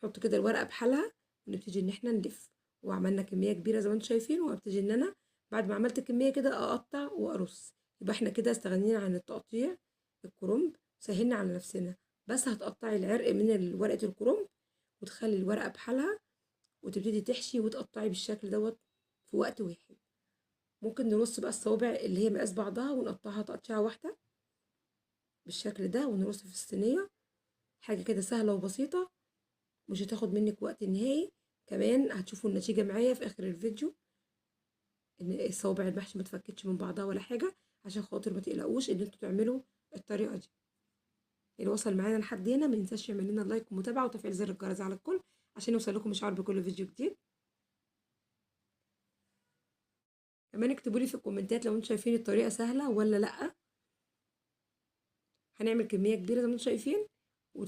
نحط كده الورقة بحالها ونبتدي ان احنا نلف. وعملنا كمية كبيرة زي ما انتم شايفين، وابتدي ان انا بعد ما عملت الكمية كده اقطع وارص. يبقى احنا كده استغنينا عن التقطيع الكرنب، سهلنا على نفسنا. بس هتقطعي العرق من ورقة الكرنب وتخلي الورقة بحالها، وتبتدي تحشي وتقطعي بالشكل دوت في وقت واحد. ممكن نرص بقى الصوابع اللي هي مقاس بعضها ونقطعها تقطيعه واحدة بالشكل ده، ونرص في الصينية. حاجة كده سهلة وبسيطة، مش هتاخد منك وقت نهائي. كمان هتشوفوا النتيجة معايا في اخر الفيديو ان الصوابع المحشي ما تفكتش من بعضها ولا حاجة، عشان خاطر ما تقلقوش ان انتوا تعملوا الطريقة دي. اللي وصل معانا لحد هنا ما ينساش يعمل لنا لايك ومتابعة وتفعيل زر الجرس على الكل عشان يوصل لكم اشعار بكل فيديو جديد. كمان اكتبوا لي في الكومنتات لو انتوا شايفين الطريقة سهلة ولا لا. هنعمل كمية كبيرة زي ما انتوا شايفين.